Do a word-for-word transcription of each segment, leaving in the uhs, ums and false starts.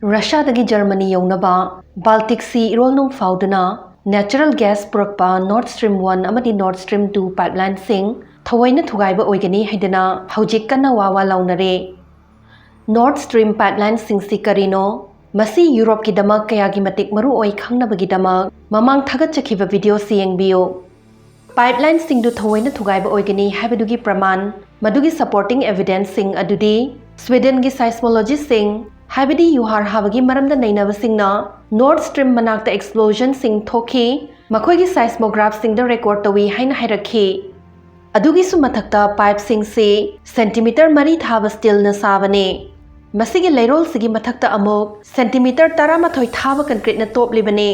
ꯔꯁꯤꯌꯥꯗꯒꯤ Germany ꯌꯧꯅꯕ ꯕꯥꯜꯇꯤꯛ ꯁꯤ ꯏꯔꯣꯜꯅꯨꯡ ꯐꯥꯎꯗꯨꯅ natural gas ꯄꯨꯔꯛꯄ Nord Stream one ꯑꯃꯗꯤ Nord Stream two pipeline ꯁꯤꯡ ꯊꯑꯣꯏꯅ ꯊꯨꯒꯥꯏꯕ ꯑꯣꯏꯒꯅꯤ ꯍꯥꯏꯗꯨꯅ ꯍꯧꯖꯤꯛ ꯀꯟꯅ ꯋꯥ ꯋꯥ ꯂꯥꯎꯅꯔꯦ꯫ Nord Stream pipeline ꯁꯤꯡꯁꯤ ꯀꯔꯤꯅꯣ? ꯃꯁꯤ ꯌꯨꯔꯣꯞꯀꯤꯗꯃꯛ ꯀꯌꯥꯒꯤ ꯃꯇꯤꯛ ꯃꯔꯨ ꯑꯣꯏ ꯈꯪꯅꯕꯒꯤꯗꯃꯛ ꯃꯃꯥꯡ ꯊꯥꯒꯠꯆꯈꯤꯕ video ꯁꯤ ꯌꯦꯡꯕꯤꯌꯨ꯫ Pipeline ꯁꯤꯡꯗꯨ ꯊꯑꯣꯏꯅ ꯊꯨꯒꯥꯏꯕ ꯑꯣꯏꯒꯅꯤ ꯍꯥꯏꯕꯗꯨꯒꯤ ꯄ꯭ꯔꯃꯥꯟ, ꯃꯗꯨꯒꯤ supporting evidence ꯁꯤꯡ ꯑꯗꯨꯗꯤ Sweden ꯒꯤ seismologist ꯁꯤꯡ, ꯍꯥꯏꯕꯗꯤ ꯌꯨꯍꯥꯔ ꯍꯥꯕꯒꯤ ꯃꯔꯝꯗ ꯅꯩꯅꯕꯁꯤꯡꯅ Nord Stream ꯃꯅꯥꯛꯇ explosion ꯁꯤꯡ ꯊꯣꯛꯈꯤ, ꯃꯈꯣꯏꯒꯤ seismograph ꯁꯤꯡꯗ record ꯇꯧꯏ ꯍꯥꯏꯅ ꯍꯥꯏꯔꯛꯈꯤ꯫ ꯑꯗꯨꯒꯤꯁꯨ ꯃꯊꯛꯇ pipe ꯁꯤꯡꯁꯤ centimeter ꯃꯔꯤ ꯊꯥꯕ steel ꯅ ꯁꯥꯕꯅꯤ꯫ ꯃꯁꯤꯒꯤ ꯂꯩꯔꯣꯜꯁꯤꯒꯤ ꯃꯊꯛꯇ ꯑꯃꯨꯛ centimeter ꯇꯔꯥꯃꯥꯊꯣꯏ ꯊꯥꯕ concrete ꯅ ꯇꯣꯞꯂꯤꯕꯅꯤ꯫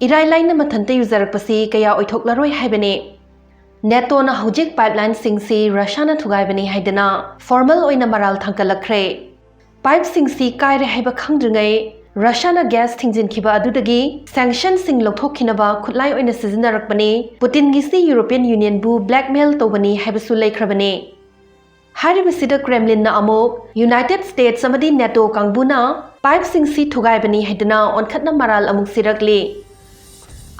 ꯏꯔꯥꯏ ꯂꯥꯏꯅ ꯃꯊꯟꯇ ꯌꯨꯖꯔꯛꯄꯁꯤ ꯀꯌꯥ ꯑꯣꯏꯊꯣꯛꯂꯔꯣꯏ ꯍꯥꯏꯕꯅꯤ꯫ ꯅꯦꯇꯣꯅ ꯍꯧꯖꯤꯛ pipeline ꯁꯤꯡꯁꯤ ꯔꯁꯤꯌꯥꯅ ꯊꯨꯒꯥꯏꯕꯅꯤ ꯍꯥꯏꯗꯅ formal ꯑꯣꯏꯅ ꯃꯔꯥꯜ ꯊꯥꯡꯒꯠꯂꯛꯈ꯭ꯔꯦ꯫ Pipe ꯁꯤꯡꯁꯤ ꯀꯥꯏꯔꯦ ꯍꯥꯏꯕ ꯈꯪꯗ꯭ꯔꯤꯉꯩ ꯔꯁꯤꯌꯥꯅ gas ꯊꯤꯡꯖꯤꯟꯈꯤꯕ ꯑꯗꯨꯗꯒꯤ sanction ꯁꯤꯡ ꯂꯧꯊꯣꯛꯈꯤꯅꯕ ꯈꯨꯠꯂꯥꯏ ꯑꯣꯏꯅ ꯁꯤꯖꯤꯟꯅꯔꯛꯄꯅꯤ꯫ ꯄꯨꯇꯤꯟꯒꯤꯁꯤ European Union ꯕꯨ blackmail ꯇꯧꯕꯅꯤ ꯍꯥꯏꯕꯁꯨ ꯂꯩꯈ꯭ꯔꯕꯅꯤ꯫ ꯍꯥꯏꯔꯤꯕꯁꯤꯗ Kremlin ꯅ ꯑꯃꯨꯛ United States ꯑꯃꯗꯤ ꯅꯦꯇꯣ ꯀꯥꯡꯕꯨꯅ pipe ꯁꯤꯡꯁꯤ ꯊꯨꯒꯥꯏꯕꯅꯤ ꯍꯥꯏꯗꯨꯅ ꯑꯣꯟꯈꯠꯅ ꯃꯔꯥꯜ ꯑꯃꯨꯛ ꯁꯤꯔꯛꯂꯤ꯫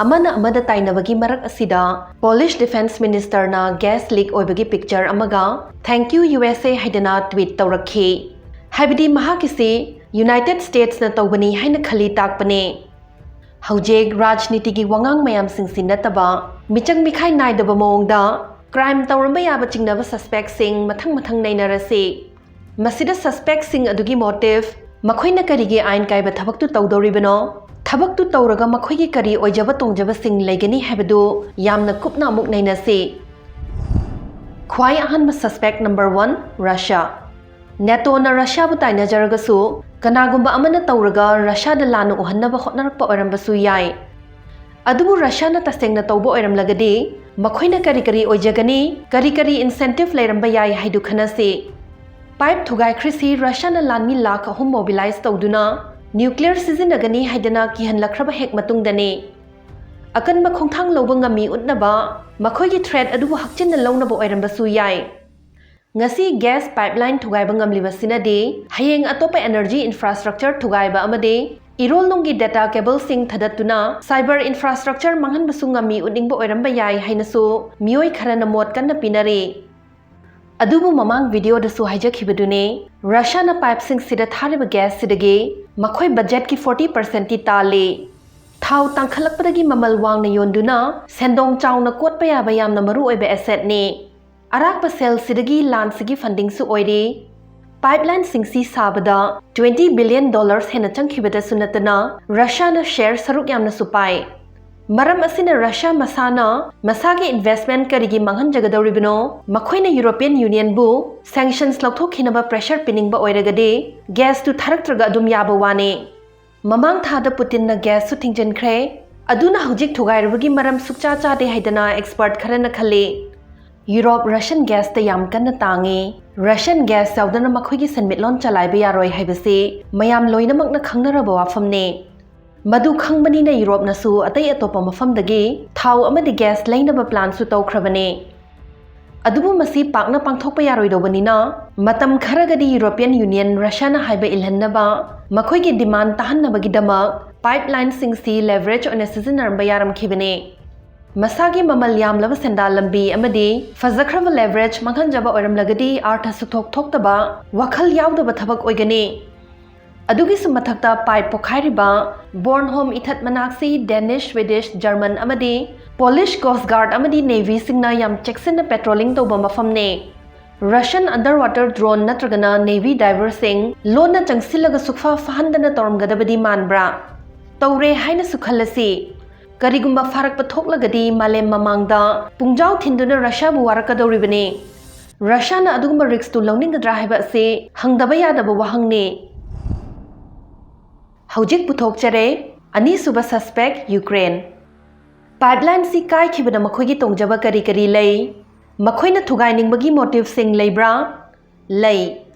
ꯑꯃꯅ ꯑꯃꯗ ꯇꯥꯏꯅꯕꯒꯤ ꯃꯔꯛ ꯑꯁꯤꯗ Polish Defence Minister ꯅ gas leak ꯑꯣꯏꯕꯒꯤ picture ꯑꯃꯒ "Thank you U S A" ꯍꯥꯏꯗꯅ tweet ꯇꯧꯔꯛꯈꯤ꯫ ꯍꯥꯏꯕꯗꯤ ꯃꯍꯥꯛꯀꯤꯁꯤ United States ꯅ ꯇꯧꯕꯅꯤ ꯍꯥꯏꯅ ꯈꯜꯂꯤ ꯇꯥꯛꯄꯅꯦ꯫ ꯍꯧꯖꯤꯛ ꯔꯥꯖꯅꯤꯇꯤꯒꯤ ꯋꯥꯉꯥꯡ ꯃꯌꯥꯝꯁꯤꯡꯁꯤ ꯅꯠꯇꯕ, ꯃꯤꯆꯪ ꯃꯤꯈꯥꯏ ꯅꯥꯏꯗꯕ ꯃꯑꯣꯡꯗ crime ꯇꯧꯔꯝꯕ ꯌꯥꯕ ꯆꯤꯡꯅꯕ suspect ꯁꯤꯡ ꯃꯊꯪ ꯃꯊꯪ ꯅꯩꯅꯔꯁꯤ꯫ ꯃꯁꯤꯗ suspect ꯁꯤꯡ ꯑꯗꯨꯒꯤ motive, ꯃꯈꯣꯏꯅ ꯀꯔꯤꯒꯤ ꯑꯥꯏꯟ ꯀꯥꯏꯕ ꯊꯕꯛꯇꯨ ꯇꯧꯗꯧꯔꯤꯕꯅꯣ, ꯊꯕꯛꯇꯨ ꯇꯧꯔꯒ ꯃꯈꯣꯏꯒꯤ ꯀꯔꯤ ꯑꯣꯏꯖꯕ ꯇꯣꯡꯖꯕꯁꯤꯡ ꯂꯩꯒꯅꯤ ꯍꯥꯏꯕꯗꯨ ꯌꯥꯝꯅ ꯀꯨꯞꯅ ꯑꯃꯨꯛ ꯅꯩꯅꯁꯤ꯫ ꯈ꯭ꯋꯥꯏ ꯑꯍꯥꯟꯕ suspect number one, Russia꯫ ꯅꯦꯇꯣꯅ ꯔꯁꯤꯌꯥꯕꯨ ꯇꯥꯏꯅꯖꯔꯒꯁꯨ, ꯀꯅꯥꯒꯨꯝꯕ ꯑꯃꯅ ꯇꯧꯔꯒ ꯔꯁꯤꯌꯥꯗ ꯂꯥꯟꯅ ꯎꯍꯟꯅꯕ ꯍꯣꯠꯅꯔꯛꯄ ꯑꯣꯏꯔꯝꯕꯁꯨ ꯌꯥꯏ꯫ ꯑꯗꯨꯕꯨ ꯔꯁꯤꯌꯥꯅ ꯇꯁꯦꯡꯅ ꯇꯧꯕ ꯑꯣꯏꯔꯝꯂꯒꯗꯤ, ꯃꯈꯣꯏꯅ ꯀꯔꯤ ꯀꯔꯤ ꯑꯣꯏꯖꯒꯅꯤ, ꯀꯔꯤ ꯀꯔꯤ incentive ꯂꯩꯔꯝꯕ ꯌꯥꯏ ꯍꯥꯏꯗꯨ ꯈꯟꯅꯁꯤ꯫ Pipe ꯊꯨꯒꯥꯏꯈ꯭ꯔꯤꯁꯤ ꯔꯁꯤꯌꯥꯅ ꯂꯥꯟꯃꯤ ꯂꯥꯈ ꯑꯍꯨꯝ mobilize ꯇꯧꯗꯨꯅ nuclear ꯁꯤꯖꯤꯟꯅꯒꯅꯤ ꯍꯥꯏꯗꯅ ꯀꯤꯍꯜꯂꯛꯈ꯭ꯔꯕ ꯍꯦꯛ ꯃꯇꯨꯡꯗꯅꯤ꯫ ꯑꯀꯟꯕ ꯈꯣꯡꯊꯥꯡ ꯂꯧꯕ ꯉꯝꯃꯤ ꯎꯠꯅꯕ ꯃꯈꯣꯏꯒꯤ threat ꯑꯗꯨꯕꯨ ꯍꯛꯆꯤꯟꯅ ꯂꯧꯅꯕ ꯑꯣꯏꯔꯝꯕꯁꯨ ꯌꯥꯏ꯫ ꯉꯁꯤ gas pipeline ꯊꯨꯒꯥꯏꯕ ꯉꯝꯂꯤꯕꯁꯤꯅꯗꯤ ꯍꯌꯦꯡ ꯑꯇꯣꯞꯄ energy infrastructure ꯊꯨꯒꯥꯏꯕ ꯑꯃꯗꯤ ꯏꯔꯣꯜꯅꯨꯡꯒꯤ data cableꯁꯤꯡ ꯊꯗꯠꯇꯨꯅ cyber infrastructure ꯃꯥꯡꯍꯟꯕꯁꯨ ꯉꯝꯃꯤ ꯎꯠꯅꯤꯡꯕ ꯑꯣꯏꯔꯝꯕ ꯌꯥꯏ ꯍꯥꯏꯅꯁꯨ ꯃꯤꯑꯣꯏ ꯈꯔꯅ ꯃꯣꯠ ꯀꯟꯅ ꯄꯤꯅꯔꯤ꯫ ꯑꯗꯨꯕꯨ ꯃꯃꯥꯡ videoꯗꯁꯨ ꯍꯥꯏꯖꯈꯤꯕꯗꯨꯅꯤ, Russiaꯅ pipeꯁꯤꯡꯁꯤꯗ ꯊꯥꯔꯤꯕ gasꯁꯤꯗꯒꯤ ꯃꯈꯣꯏ budgetꯀꯤ forty percentꯇꯤ ꯇꯥꯜꯂꯤ꯫ ꯊꯥꯎ ꯇꯥꯡꯈꯠꯂꯛꯄꯗꯒꯤ ꯃꯃꯜ ꯋꯥꯡꯅ ꯌꯣꯟꯗꯨꯅ ꯁꯦꯟꯗꯣꯡ ꯆꯥꯎꯅ ꯀꯣꯠꯄ ꯌꯥꯕ ꯌꯥꯝꯅ ꯃꯔꯨꯑꯣꯏꯕ assetꯅꯤ꯫ ꯑꯔꯥꯛꯄ saleꯁꯤꯗꯒꯤ ꯂꯥꯟꯁꯤꯒꯤ fundingꯁꯨ ꯑꯣꯏꯔꯤ꯫ Pipelineꯁꯤꯡꯁꯤ ꯁꯥꯕꯗ twenty billion dollars ꯍꯦꯟꯅ ꯆꯪꯈꯤꯕꯗꯁꯨ ꯅꯠꯇꯅ Russiaꯅ share ꯁꯔꯨꯛ ꯌꯥꯝꯅꯁꯨ ꯄꯥꯏ꯫ ꯃꯔꯝ ꯑꯁꯤꯅ Russia ꯃꯁꯥꯅ ꯃꯁꯥꯒꯤ investment ꯀꯔꯤꯒꯤ ꯃꯥꯡꯍꯟꯖꯒꯗꯧꯔꯤꯕꯅꯣ? ꯃꯈꯣꯏꯅ European Unionꯕꯨ sanctions ꯂꯧꯊꯣꯛꯈꯤꯅꯕ pressure ꯄꯤꯅꯤꯡꯕ ꯑꯣꯏꯔꯒꯗꯤ gasꯇꯨ ꯊꯥꯔꯛꯇ꯭ꯔꯒ ꯑꯗꯨꯝ ꯌꯥꯕ ꯋꯥꯅꯤ꯫ ꯃꯃꯥꯡ ꯊꯥꯗ Putinꯅ gasꯁꯨ ꯊꯤꯡꯖꯤꯟꯈ꯭ꯔꯦ꯫ ꯑꯗꯨꯅ ꯍꯧꯖꯤꯛ ꯊꯨꯒꯥꯏꯔꯕꯒꯤ ꯃꯔꯝ ꯁꯨꯛꯆꯥ ꯆꯥꯗꯦ ꯍꯥꯏꯗꯅ expert ꯈꯔꯅ ꯈꯜꯂꯤ꯫ Europe Russian gasꯇ ꯌꯥꯝ ꯀꯟꯅ ꯇꯥꯡꯉꯤ꯫ Russian gas ꯌꯥꯎꯗꯅ ꯃꯈꯣꯏꯒꯤ ꯁꯦꯟꯃꯤꯠꯂꯣꯟ ꯆꯂꯥꯏꯕ ꯌꯥꯔꯣꯏ ꯍꯥꯏꯕꯁꯤ ꯃꯌꯥꯝ ꯂꯣꯏꯅꯃꯛꯅ ꯈꯪꯅꯔꯕ ꯋꯥꯐꯝꯅꯤ꯫ ꯃꯗꯨ ꯈꯪꯕꯅꯤꯅ Europeꯅꯁꯨ ꯑꯇꯩ ꯑꯇꯣꯞꯄ ꯃꯐꯝꯗꯒꯤ ꯊꯥꯎ ꯑꯃꯗꯤ gas ꯂꯩꯅꯕ planꯁꯨ ꯇꯧꯈ꯭ꯔꯕꯅꯤ꯫ ꯑꯗꯨꯕꯨ ꯃꯁꯤ ꯄꯥꯛꯅ ꯄꯥꯡꯊꯣꯛꯄ ꯌꯥꯔꯣꯏꯗꯧꯕꯅꯤꯅ ꯃꯇꯝ ꯈꯔꯒꯗꯤ European Union Russiaꯅ ꯍꯥꯏꯕ ꯏꯜꯍꯟꯅꯕ ꯃꯈꯣꯏꯒꯤ demand ꯇꯥꯍꯟꯅꯕꯒꯤꯗꯃꯛ pipelineꯁꯤꯡꯁꯤ leverage ꯑꯣꯏꯅ ꯁꯤꯖꯤꯟꯅꯔꯝꯕ ꯌꯥꯔꯝꯈꯤꯕꯅꯤ꯫ ꯃꯁꯥꯒꯤ ꯃꯃꯜ ꯌꯥꯝꯂꯕ ꯁꯦꯟꯗꯥꯜ ꯂꯝꯕꯤ ꯑꯃꯗꯤ ꯐꯖꯈ꯭ꯔꯕ leverage ꯃꯥꯡꯍꯟꯖꯕ ꯑꯣꯏꯔꯝꯂꯒꯗꯤ ꯑꯥꯔꯊ ꯁꯨꯊꯣꯛ ꯊꯣꯛꯇꯕ, ꯋꯥꯈꯜ ꯌꯥꯎꯗꯕ ꯊꯕꯛ ꯑꯣꯏꯒꯅꯤ꯫ ꯑꯗꯨꯒꯤꯁꯨ ꯃꯊꯛꯇ pipe ꯄꯣꯈꯥꯏꯔꯤꯕ Bornholm ꯏꯊꯠ ꯃꯅꯥꯛꯁꯤ Danish, Swedish, German ꯑꯃꯗꯤ Polish Coast Guard ꯑꯃꯗꯤ Navyꯁꯤꯡꯅ ꯌꯥꯝ ꯆꯦꯛꯁꯤꯟꯅ patrolling ꯇꯧꯕ ꯃꯐꯝꯅꯤ꯫ Russian underwater drone ꯅꯠꯇ꯭ꯔꯒꯅ Navy diverꯁꯤꯡ ꯂꯣꯟꯅ ꯆꯪꯁꯤꯜꯂꯒ ꯁꯨꯛꯐ ꯐꯍꯟꯗꯅ ꯇꯧꯔꯝꯒꯗꯕꯗꯤ ꯃꯥꯟꯕ꯭ꯔꯥ? ꯇꯧꯔꯦ ꯍꯥꯏꯅꯁꯨ ꯈꯜꯂꯁꯤ꯫ ꯀꯔꯤꯒꯨꯝꯕ ꯐꯥꯔꯛꯄ ꯊꯣꯛꯂꯒꯗꯤ ꯃꯥꯂꯦꯝ ꯃꯃꯥꯡꯗ ꯄꯨꯡꯖꯥꯎ ꯊꯤꯟꯗꯨꯅ Russiaꯕꯨ ꯋꯥꯔꯛꯀꯗꯧꯔꯤꯕꯅꯤ꯫ Russiaꯅ ꯑꯗꯨꯒꯨꯝꯕ riskꯇꯨ ꯂꯧꯅꯤꯡꯒꯗ꯭ꯔꯥ ꯍꯥꯏꯕ ꯑꯁꯤ ꯍꯪꯗꯕ ꯌꯥꯗꯕ ꯋꯥꯍꯪꯅꯤ꯫ ꯍꯧꯖꯤꯛ ꯄꯨꯊꯣꯛꯆꯔꯦ꯫ ꯑꯅꯤꯁꯨꯕ suspect Ukraine꯫ Pipelineꯁꯤ ꯀꯥꯏꯈꯤꯕꯗ ꯃꯈꯣꯏꯒꯤ ꯇꯣꯡꯖꯕ ꯀꯔꯤ ꯀꯔꯤ ꯂꯩ? ꯃꯈꯣꯏꯅ ꯊꯨꯒꯥꯏꯅꯤꯡꯕꯒꯤ motiveꯁꯤꯡ ꯂꯩꯕ꯭ꯔꯥ? ꯂꯩ꯫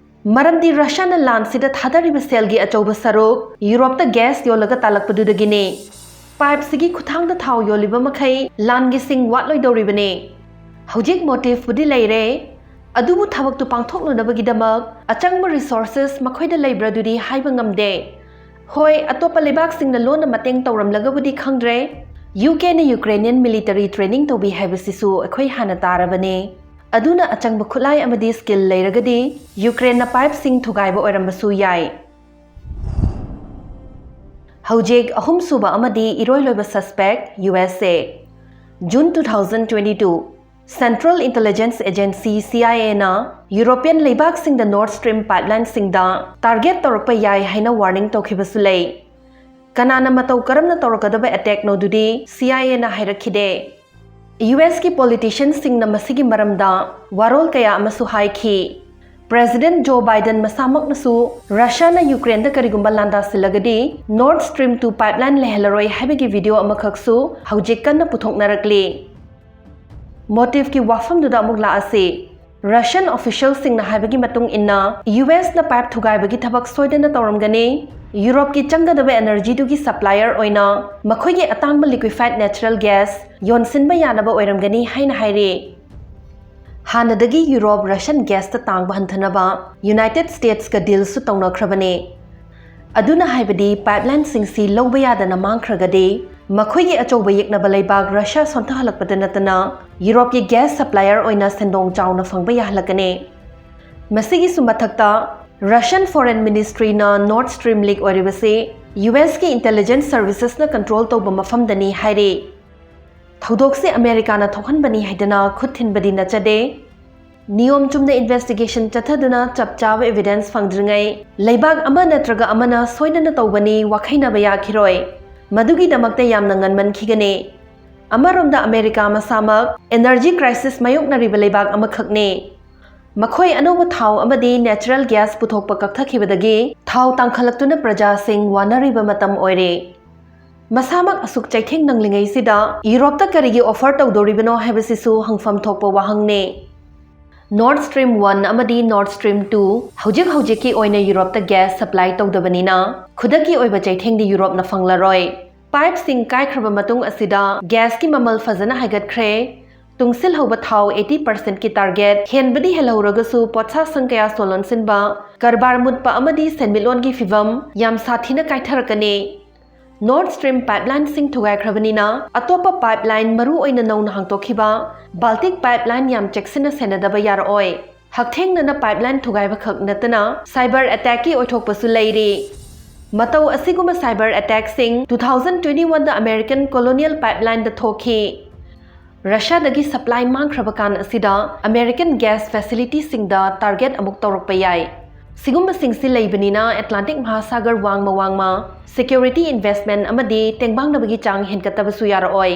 ꯃꯔꯝꯗꯤ Russiaꯅ ꯂꯥꯟꯁꯤꯗ ꯊꯥꯗꯔꯤꯕ ꯁꯦꯜꯒꯤ ꯑꯆꯧꯕ ꯁꯔꯨꯛ Europeꯇ gas ꯌꯣꯜꯂꯒ ꯇꯥꯜꯂꯛꯄꯗꯨꯗꯒꯤꯅꯤ꯫ Pipeꯁꯤꯒꯤ ꯈꯨꯠꯊꯥꯡꯗ ꯊꯥꯎ ꯌꯣꯜꯂꯤꯕ ꯃꯈꯩ ꯂꯥꯟꯒꯤ ꯁꯤꯡ ꯋꯥꯠꯂꯣꯏꯗꯧꯔꯤꯕꯅꯤ꯫ ꯍꯧꯖꯤꯛ motiveꯄꯨꯗꯤ ꯂꯩꯔꯦ꯫ ꯑꯗꯨꯕꯨ ꯊꯕꯛꯇꯨ ꯄꯥꯡꯊꯣꯛꯅꯅꯕꯒꯤꯗꯃꯛ ꯑꯆꯪꯕ resources ꯃꯈꯣꯏꯗ ꯂꯩꯕ꯭ꯔꯥꯗꯨꯗꯤ ꯍꯥꯏꯕ ꯉꯝꯗꯦ꯫ ꯍꯣꯏ, ꯑꯇꯣꯞꯄ ꯂꯩꯕꯥꯛꯁꯤꯡꯅ ꯂꯣꯟꯅ ꯃꯇꯦꯡ ꯇꯧꯔꯝꯂꯒꯕꯨꯗꯤ ꯈꯪꯗ꯭ꯔꯦ꯫ ꯌꯨ ꯀꯦꯅ ꯌꯨꯀ꯭ꯔꯦꯅꯤꯌꯟ military training ꯇꯧꯕꯤ ꯍꯥꯏꯕꯁꯤꯁꯨ ꯑꯩꯈꯣꯏ ꯍꯥꯟꯅ ꯇꯥꯔꯕꯅꯤ꯫ ꯑꯗꯨꯅ ꯑꯆꯪꯕ ꯈꯨꯠꯂꯥꯏ ꯑꯃꯗꯤ skill ꯂꯩꯔꯒꯗꯤ ꯌꯨꯀ꯭ꯔꯦꯟꯅ pipeꯁꯤꯡ ꯊꯨꯒꯥꯏꯕ ꯑꯣꯏꯔꯝꯕꯁꯨ ꯌꯥꯏ꯫ ꯍꯧꯖꯤꯛ ꯑꯍꯨꯝꯁꯨꯕ ꯑꯃꯗꯤ ꯏꯔꯣꯏ ꯂꯣꯏꯕ suspect U S A. June two thousand twenty two, Central Intelligence Agency, C I A ꯅ European ꯂꯩꯕꯥꯛꯁꯤꯡꯗ Nord Stream pipelineꯁꯤꯡꯗ target ꯇꯧꯔꯛꯄ ꯌꯥꯏ ꯍꯥꯏꯅ warning ꯇꯧꯈꯤꯕꯁꯨ ꯂꯩ꯫ ꯀꯅꯥꯅ ꯃꯇꯧ ꯀꯔꯝꯅ ꯇꯧꯔꯛꯀꯗꯕ attackꯅꯣꯗꯨꯗꯤ C I A ꯅ ꯍꯥꯏꯔꯛꯈꯤꯗꯦ꯫ ꯌꯨ ꯑꯦꯁꯀꯤ politicianꯁꯤꯡꯅ ꯃꯁꯤꯒꯤ ꯃꯔꯝꯗ ꯋꯥꯔꯣꯜ ꯀꯌꯥ ꯑꯃꯁꯨ ꯍꯥꯏꯈꯤ꯫ President Joe Biden ꯃꯁꯥꯃꯛꯅꯁꯨ ꯔꯁꯤꯌꯥꯅ ꯌꯨꯀ꯭ꯔꯦꯟꯗ ꯀꯔꯤꯒꯨꯝꯕ ꯂꯥꯟꯗꯥꯁꯤꯜꯂꯒꯗꯤ Nord Stream two pipeline ꯂꯩꯍꯜꯂꯔꯣꯏ ꯍꯥꯏꯕꯒꯤ video ꯑꯃꯈꯛꯁꯨ ꯍꯧꯖꯤꯛ ꯀꯟꯅ ꯄꯨꯊꯣꯛꯅꯔꯛꯂꯤ꯫ Motiveꯀꯤ ꯋꯥꯐꯝꯗꯨꯗ ꯑꯃꯨꯛ ꯂꯥꯛꯑꯁꯤ꯫ Russian officialꯁꯤꯡꯅ ꯍꯥꯏꯕꯒꯤ ꯃꯇꯨꯡ ꯏꯟꯅ, ꯌꯨ ꯑꯦꯁꯅ pipe ꯊꯨꯒꯥꯏꯕꯒꯤ ꯊꯕꯛ ꯁꯣꯏꯗꯅ ꯇꯧꯔꯝꯒꯅꯤ꯫ ꯌꯨꯔꯣꯞꯀꯤ ꯆꯪꯒꯗꯕ energyꯗꯨꯒꯤ supplier ꯑꯣꯏꯅ ꯃꯈꯣꯏꯒꯤ ꯑꯇꯥꯡꯕ liquefied natural gas ꯌꯣꯟꯁꯤꯟꯕ ꯌꯥꯅꯕ ꯑꯣꯏꯔꯝꯒꯅꯤ ꯍꯥꯏꯅ ꯍꯥꯏꯔꯤ꯫ ꯍꯥꯟꯅꯗꯒꯤ ꯌꯨꯔꯣꯞ Russian gasꯇ ꯇꯥꯡꯕ ꯍꯟꯊꯅꯕ United Statesꯀ dealꯁꯨ ꯇꯧꯅꯈ꯭ꯔꯕꯅꯤ꯫ ꯑꯗꯨꯅ ꯍꯥꯏꯕꯗꯤ pipelineꯁꯤꯡꯁꯤ ꯂꯧꯕ ꯌꯥꯗꯅ ꯃꯥꯡꯈ꯭ꯔꯒꯗꯤ ꯃꯈꯣꯏꯒꯤ ꯑꯆꯧꯕ ꯌꯦꯛꯅꯕ ꯂꯩꯕꯥꯛ ꯔꯁꯤꯌꯥ ꯁꯣꯟꯊꯍꯜꯂꯛꯄꯗ ꯅꯠꯇꯅ ꯌꯨꯔꯣꯞꯀꯤ gas supplier ꯑꯣꯏꯅ ꯁꯦꯟꯗꯣꯡ ꯆꯥꯎꯅ ꯐꯪꯕ ꯌꯥꯍꯜꯂꯛꯀꯅꯤ꯫ ꯃꯁꯤꯒꯤꯁꯨ ꯃꯊꯛꯇ, Russian Foreign Ministryꯅ Nord Stream leak ꯑꯣꯏꯔꯤꯕꯁꯤ ꯌꯨ ꯑꯦꯁꯀꯤ intelligence servicesꯅ control ꯇꯧꯕ ꯃꯐꯝꯗꯅꯤ ꯍꯥꯏꯔꯤ꯫ ꯊꯧꯗꯣꯛꯁꯤ ꯑꯃꯦꯔꯤꯀꯥꯅ ꯊꯣꯛꯍꯟꯕꯅꯤ ꯍꯥꯏꯗꯅ ꯈꯨꯠ ꯊꯤꯟꯕꯗꯤ ꯅꯠꯆꯗꯦ꯫ ꯅꯤꯌꯣꯝ ꯆꯨꯝꯅ investigation ꯆꯠꯊꯗꯨꯅ ꯆꯞ ꯆꯥꯕ evidence ꯐꯪꯗ꯭ꯔꯤꯉꯩ ꯂꯩꯕꯥꯛ ꯑꯃ ꯅꯠꯇ꯭ꯔꯒ ꯑꯃꯅ ꯁꯣꯏꯗꯅ ꯇꯧꯕꯅꯤ ꯋꯥꯈꯩꯅꯕ ꯌꯥꯈꯤꯔꯣꯏ꯫ ꯃꯗꯨꯒꯤꯗꯃꯛꯇ ꯌꯥꯝꯅ ꯉꯟꯃꯟꯈꯤꯒꯅꯤ꯫ ꯑꯃꯔꯣꯝꯗ ꯑꯃꯦꯔꯤꯀꯥ ꯃꯁꯥꯃꯛ energy crisis ꯃꯥꯌꯣꯛꯅꯔꯤꯕ ꯂꯩꯕꯥꯛ ꯑꯃꯈꯛꯅꯤ꯫ ꯃꯈꯣꯏ ꯑꯅꯧꯕ ꯊꯥꯎ ꯑꯃꯗꯤ natural gas ꯄꯨꯊꯣꯛꯄ ꯀꯛꯊꯈꯤꯕꯗꯒꯤ ꯊꯥꯎ ꯇꯥꯡꯈꯠꯂꯛꯇꯨꯅ ꯄ꯭ꯔꯖꯥꯁꯤꯡ ꯋꯥꯅꯔꯤꯕ ꯃꯇꯝ ꯑꯣꯏꯔꯦ꯫ ꯃꯁꯥꯃꯛ ꯑꯁꯨꯛ ꯆꯩꯊꯦꯡ ꯅꯪꯂꯤꯉꯩꯁꯤꯗ ꯌꯨꯔꯣꯞꯇ ꯀꯔꯤꯒꯤ offer ꯇꯧꯗꯣꯔꯤꯕꯅꯣ ꯍꯥꯏꯕꯁꯤꯁꯨ ꯍꯪꯐꯝ ꯊꯣꯛꯄ ꯋꯥꯍꯪꯅꯤ꯫ Nord Stream one ꯑꯃꯗꯤ Nord Stream two ꯍꯧꯖꯤꯛ ꯍꯧꯖꯤꯛꯀꯤ ꯑꯣꯏꯅ ꯌꯨꯔꯣꯞꯇ gas supply ꯇꯧꯗꯕꯅꯤꯅ ꯈꯨꯗꯛꯀꯤ ꯑꯣꯏꯕ ꯆꯩꯊꯦꯡꯗꯤ ꯌꯨꯔꯣꯞꯅ ꯐꯪꯂꯔꯣꯏ꯫ Pipeꯁꯤꯡ ꯀꯥꯏꯈ꯭ꯔꯕ ꯃꯇꯨꯡ ꯑꯁꯤꯗ gasꯀꯤ ꯃꯃꯜ ꯐꯖꯅ ꯍꯥꯏꯒꯠꯈ꯭ꯔꯦ꯫ ꯇꯨꯡꯁꯤꯜꯍꯧꯕ ꯊꯥꯎ eighty percent ꯀꯤ target ꯍꯦꯟꯕꯗꯤ ꯍꯦꯜꯍꯧꯔꯒꯁꯨ ꯄꯣꯠꯁꯥꯁꯪ ꯀꯌꯥ ꯆꯣꯜꯂꯣꯟꯁꯤꯟꯕ, ꯀꯔꯕꯥꯔ ꯃꯨꯠꯄ ꯑꯃꯗꯤ ꯁꯦꯟꯃꯤꯠꯂꯣꯟꯒꯤ ꯐꯤꯚꯝ ꯌꯥꯝ ꯁꯥꯊꯤꯅ ꯀꯥꯏꯊꯔꯛꯀꯅꯤ꯫ Nord Stream pipeline ꯁꯤꯡ ꯊꯨꯒꯥꯏꯈ꯭ꯔꯕꯅꯤꯅ ꯑꯇꯣꯞꯄ pipeline, ꯃꯔꯨ ꯑꯣꯏꯅ ꯅꯧꯅ ꯍꯥꯡꯗꯣꯛꯈꯤꯕ Baltic pipeline ꯌꯥꯝ ꯆꯦꯛꯁꯤꯟꯅ ꯁꯦꯟꯅꯗꯕ ꯌꯥꯔꯛꯑꯣꯏ꯫ ꯍꯛꯊꯦꯡꯅꯅ pipeline ꯊꯨꯒꯥꯏꯕ ꯈꯛ ꯅꯠꯇꯅ cyber attack ꯀꯤ ꯑꯣꯏꯊꯣꯛꯄꯁꯨ ꯂꯩꯔꯤ꯫ ꯃꯇꯧ ꯑꯁꯤꯒꯨꯝꯕ cyber attack ꯁꯤꯡ two thousand twenty one ꯗ American Colonial pipeline ꯗ ꯊꯣꯛꯈꯤ꯫ ꯔꯁꯤꯌꯥꯗꯒꯤ supply ꯃꯥꯡꯈ꯭ꯔꯕ ꯀꯥꯟ ꯑꯁꯤꯗ American gas facility ꯁꯤꯡꯗ target ꯑꯃꯨꯛ ꯇꯧꯔꯛꯄ ꯌꯥꯏ꯫ ꯁꯤꯒꯨꯝꯕꯁꯤꯡꯁꯤ ꯂꯩꯕꯅꯤꯅ Atlantic ꯃꯍꯥꯁꯥꯒꯔ ꯋꯥꯡꯃ ꯋꯥꯡꯃ security investment ꯑꯃꯗꯤ ꯇꯦꯡꯕꯥꯡꯅꯕꯒꯤ ꯆꯥꯡ ꯍꯦꯟꯒꯠꯇꯕꯁꯨ ꯌꯥꯔꯛꯑꯣꯏ꯫